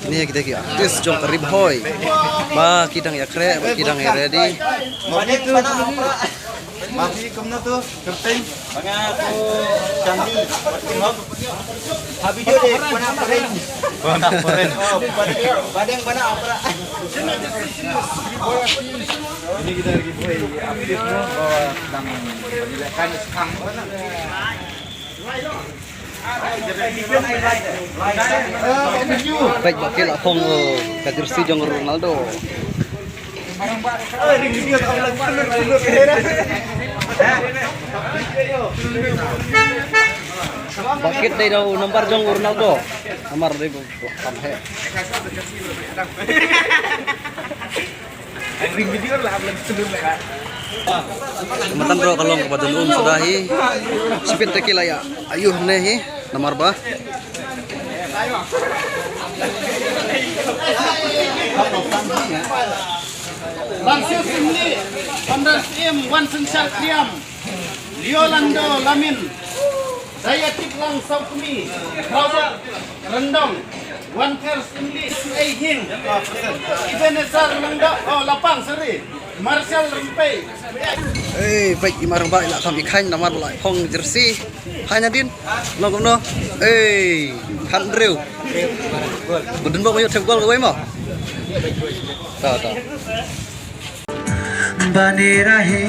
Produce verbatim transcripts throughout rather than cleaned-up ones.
Ni kita ki artist jong ka Ri Bhoi. Ba ki dang ïakhreh, ba ki dang ïa ready. Mafi kumno tu, kyrteng? Banga ko Chandni. Ha video de, bana paren. Bana paren. Oh, badeng, badeng bana apra. Ini kita lagi buat update tu, bahwa sedang menyediakan sekarang. Peit ba ki la phong, oh, ka jersey jong Ronaldo. Ba kit dei da u nambar jong Ronaldo. Nambar dei ba kam he. Matan ro ka long kaba dun um suda hi. Sipit te ki la ïa ayu ne hi. Namar ba Bangsiu Singli, Bandar Sim, Wan Sensar Kriam, Leolando Lamin, Dayatip Lang Saukmi, Robert Rendong, Wan Pers English, Ei Hing, Ebenezer Langda, oh, Lapang, sorry, Marshall Rempei. Eh, baik, i marang ba ila kam i khain namar ba la phong jersey. Hai Nadin, long kumno? Eh, khan reu. Budun bok mayu thep gol kawai mo. Ta, ta. Bani rahi.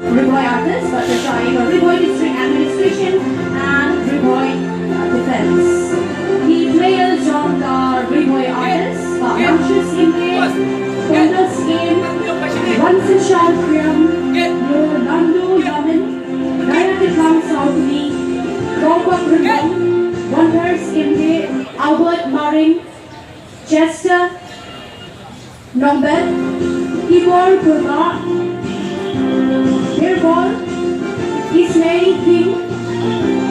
Ri Bhoi artist, but the Ri Bhoi District Administration and Ri Bhoi Defense. Ki players jong ka Ri Bhoi artist, Bah Ramshu Singh, Tonda Singh, Ransin Shah Kriam, Leolando Yamin, Dayatiplang Saukmi, Kongkong Rimong, Wonder Singh, Albert Maring, Chester Nongbet, Tibor Purba, Birbor, Ismail King,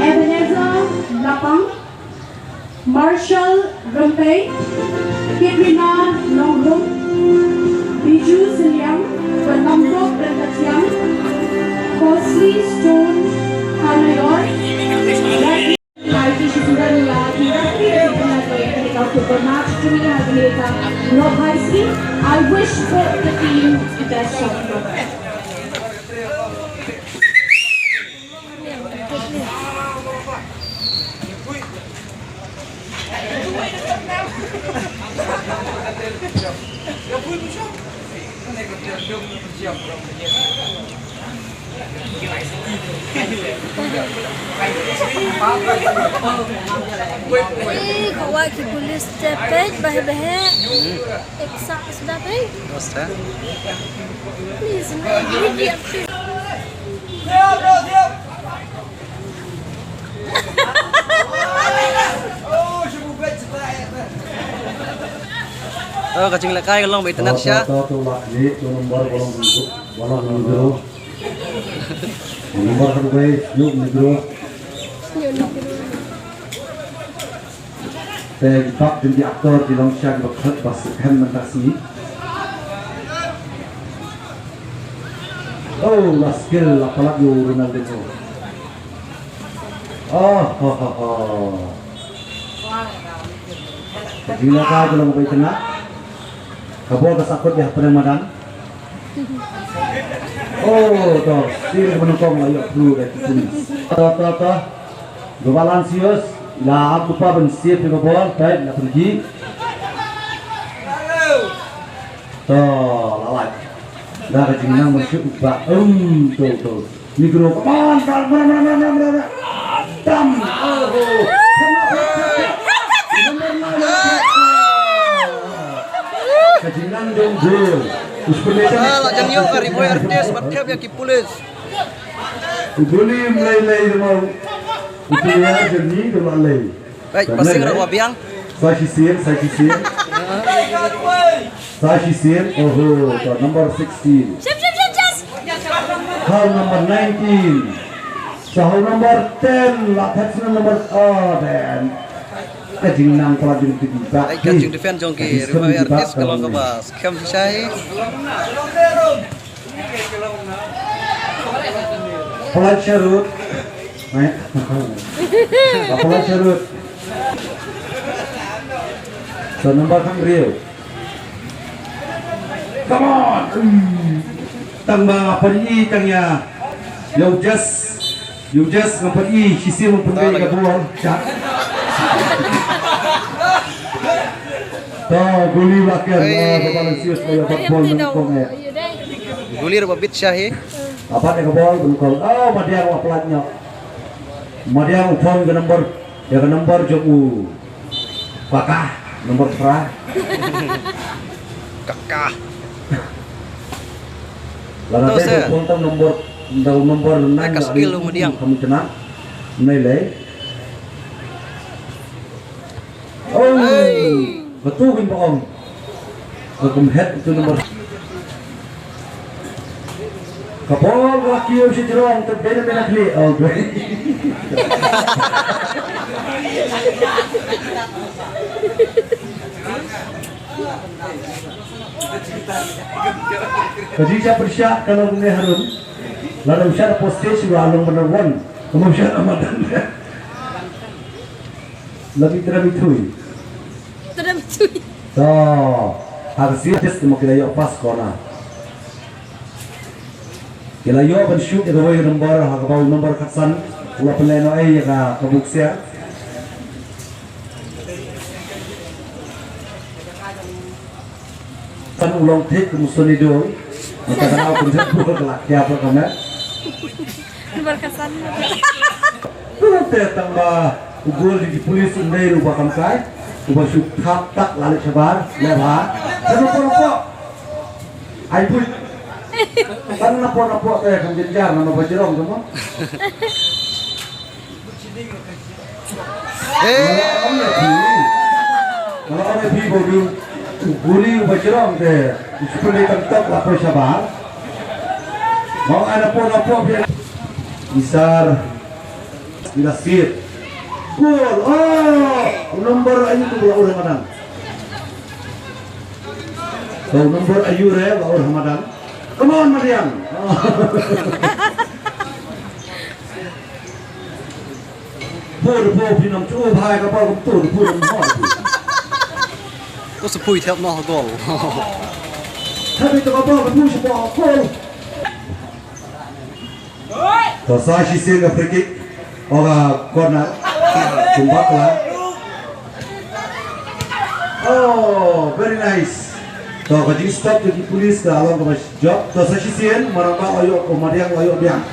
Ebenezer Lapang, Marshall Rempei, Katrina Nongrum, Biju Siliang, Benamtok Rengkatiang, Costly Stone Kanayor, Hai, ki shisha ni la, ki dah ki dah ki dah ki dah ki dah ki dah. I wish both the team the best of luck. Eh, ko wa ki police te peit, bah, bah. Ek sak sudah peit. Basta. Please, no, give me the option. Oh, ka jinglehkai ka long ba itynnad sha. To, to, to, la, ni, to number, ba long, ba long, ba long, number ka dubai, ni, number. Te ki bak jong ki actor ki long sha ki ba khlot ba skhem mynta sngi. Oh, la skill, la palat ïa u Ronaldinho. Oh, ho, ho, ho. Ka jinglehkai ka long ba itynnad. Ka bol ka sahkut ïa hapdeng madan. Oh, to, sir ka nyngkong la ïoh through da ki police. To, to, to. Go Valancios, la ap u pa ban save ïa ka bol, peit, la pynjih. To, la lait. Da ka jingnang ban shoot u ba, um, to, to. Negro, come on, come on, come on, come on, come on. Tam, oh, oh. Ka jingnang jong u gol. Us pynleit. Ah, la jan ïoh ka Ri Bhoi Artist, bad thep ïa ki police. U gol im lei lei mo. U player jong ngi u la lei. Baik, passing ruh wa biang. Sa shisien, sa shisien. Sa shisien, oho, to number sixteen. Shim, shim, shim, shim. Hal number nineteen. Sa hal number ten, la thep sien number, oh, ten. Ka jingnang pala jong ki ba. Baik, ka jingdefend jong ki Ri Bhoi Artist ka long kaba skhem shisha hi. Palat sharud. Palat sharud. So number khatriew. Come on. Hmm. Tang ba pynïaid tang ïa. Ïa u Jas. Ïa u Jas nga pynïaid shisien u pynïaid ka bol. Jas. To, guli bakal, hey. Ba Valancios ba ïa bat bol nyngkong eh. Guli ruh ba bit sha hi. Apat ïa ka bol nyngkong. Oh, Madiang wa plat nyok. Madiang u phong ka number, ïa ka number jong u. Kaka, number phra. Kaka. Lada te phong tang number, number nine. Ka skill u Madiang. Kamu kena. Nai lei. Oh, betul kan bohong. Hukum head itu nomor. Kapol laki u si jerong tu beda beda klik. Oh, gue. Kaji siapa siap kalau punya Harun. Lalu siap postage wa along bener wan. Kamu siap Ramadan. Labi tera mitui. Tera mitui. To, harus siap just mo kila yo pas kona. Kila yo ban shoot ïa kawei number, ha kaba u number khatsan. Ula pynlehnoh ei ïa ka, ka buk sia. San u long thik kum sonido. Mata kana u pynjat bol ka la kia pa kame. Number khatsan. Tu te tang ba u gol di police un dei ruh ba kam kai. Uba shu thap tak la leit shabar, leh bha. Tang napoh napoh. Ai pui. Tang napoh napoh te kam jynjar na ba jrong tu mo. Eh. Nga la ong ïa phi. Nga la ong ïa phi ba u dei u guli uba jrong te. U shu pynleit tang tok la poi shabar. Nga ong ai napoh napoh phi. Isar. Ila sir. Gol. Oh, u number ayu tu la ur Ramadan. Ko number ayu re la ur Ramadan. Come on, Madiang. Pur pur phi nam chu bhai ka pa kum tu pur nam ho. Ko sa pui thep noh gol. Thep ito ka pa kum tu sa pa gol. To sa shisien ka free kick. Ora corner. Tumbak la. Oh, very nice. To ka jingstop jong ki police ka long kaba jop. To sa shisien, u Rangbah u la ïoh, u Mariang u la ïoh biang.